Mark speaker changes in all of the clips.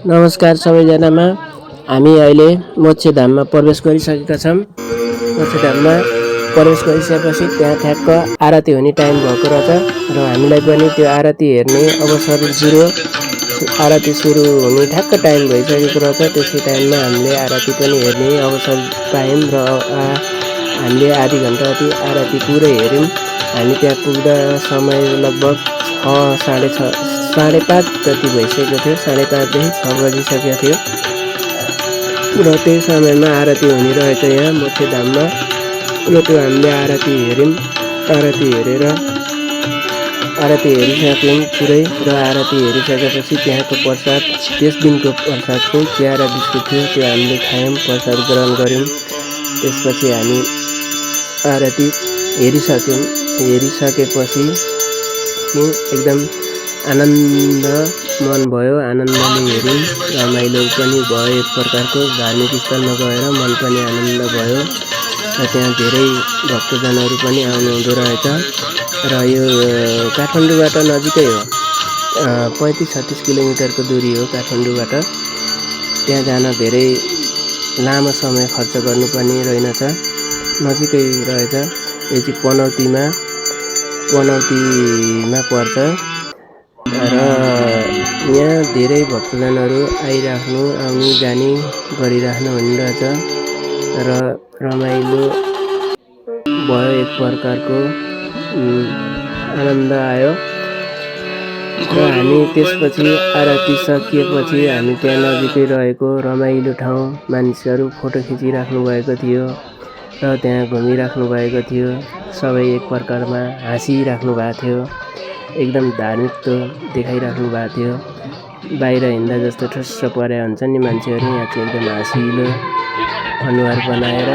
Speaker 1: नमस्कार सबैजनामा। हामी अहिले मोक्षधाममा प्रवेश गरिसकेका छौँ। मोक्षधाममा प्रवेश गरिसकेपछि त्यहाँ ठ्याक्क आरती हुने टाइम भएको रहेछ र हामीलाई पनि त्यो आरती हेर्ने अवसर आरती सुरु हुने ठ्याक्क टाइम भइसकेको रहेछ। त्यसै टाइममा हामीले आरती पनि हेर्ने अवसर पायौँ र हामीले आधी घन्टा जति आरती पुरै हेऱ्यौँ। हामी त्यहाँ पुग्दा समय लगभग 5:30 जति भइसकेको थियो। 5:30देखि 6 बजिसकेको थियो र त्यही समयमा आरती हुने रहेछ यहाँ मोक्षधाममा। र त्यो हामीले आरती हेऱ्यौँ। आरती हेरिसक्यौँ पुरै र आरती हेरिसकेपछि त्यहाँको प्रसाद, त्यस दिनको प्रसाद चाहिँ चिया र बिस्कुट थियो। त्यो हामीले खायौँ, प्रसाद ग्रहण गऱ्यौँ। त्यसपछि हामी आरती हेरिसक्यौँ। हेरिसकेपछि एकदम आनन्द मन भयो, आनन्दले हेऱ्यौँ। रमाइलो पनि भयो, एक प्रकारको धार्मिक स्थलमा गएर मन पनि आनन्द भयो र त्यहाँ धेरै भक्तजनहरू पनि आउनुहुँदो रहेछ। र यो काठमाडौँबाट नजिकै हो, 35-36 किलोमिटरको दूरी हो काठमाडौँबाट। त्यहाँ जान धेरै लामो समय खर्च गर्नुपर्ने रहेनछ, नजिकै रहेछ। यो चाहिँ पनौतीमा पर्छ र यहाँ धेरै भक्तजनहरू आउने जाने गरिराख्नु हुँदोरहेछ र रमाइलो भयो, एक प्रकारको आनन्द आयो। र हामी त्यसपछि आरती सकिएपछि हामी त्यहाँ नजिकै रहेको रमाइलो ठाउँ मानिसहरू फोटो खिचिराख्नु भएको थियो र त्यहाँ घुमिराख्नु भएको थियो। सबै एक प्रकारमा हाँसिराख्नु भएको थियो, एकदम धार्मिक देखाइराख्नु भएको थियो। बाहिर हिँड्दा जस्तो ठुस्स परे हुन्छ नि मान्छेहरू, यहाँ चाहिँ एकदम हाँसिलो अनुहार बनाएर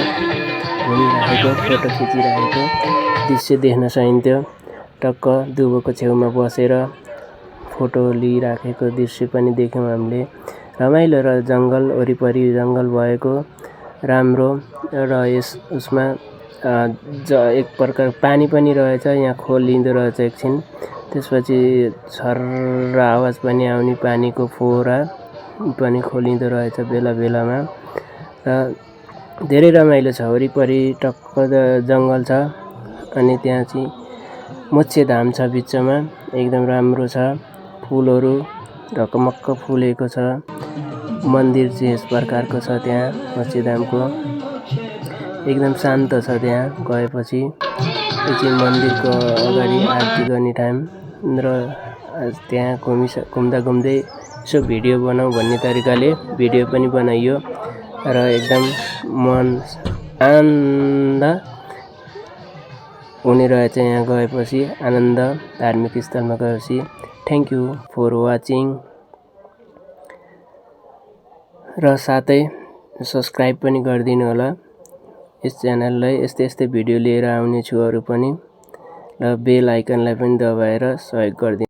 Speaker 1: घुमिराखेको, फोटो खिचिराखेको दृश्य देख्न सकिन्थ्यो। टक्क दुबोको छेउमा बसेर फोटो लिइराखेको दृश्य पनि देख्यौँ हामीले। रमाइलो र जङ्गल वरिपरि जङ्गल भएको राम्रो र उसमा एक प्रकार पानी पनि रहेछ, यहाँ खोलिँदो रहेछ एकछिन। त्यसपछि छर्र आवाज पनि आउने, पानीको फोहरा पनि खोलिँदो रहेछ बेला बेलामा र धेरै रमाइलो छ। वरिपरि टक्क जङ्गल छ अनि त्यहाँ चाहिँ मोक्षधाम छ बिचमा, एकदम राम्रो छ। फुलहरू ढकमक्क फुलेको छ। मन्दिर चाहिँ यस प्रकारको छ त्यहाँ मोक्षधामको, एकदम शान्त छ। त्यहाँ गएपछि यो चाहिँ मन्दिरको अगाडि आरती गर्ने टाइम र त्यहाँ घुम्दा घुम्दै यसो भिडियो बनाऊ भन्ने तरिकाले भिडियो पनि बनाइयो र एकदम मन आनन्द हुने रहेछ यहाँ गएपछि। आनन्द धार्मिक स्थलमा गएपछि। थ्याङ्क यू फर वाचिङ र साथै सब्सक्राइब पनि गरिदिनु होला यस च्यानललाई। यस्तै भिडियो लिएर आउनेछु अरू पनि, र बेल आइकनलाई पनि दबाएर सहयोग गरिदिनु।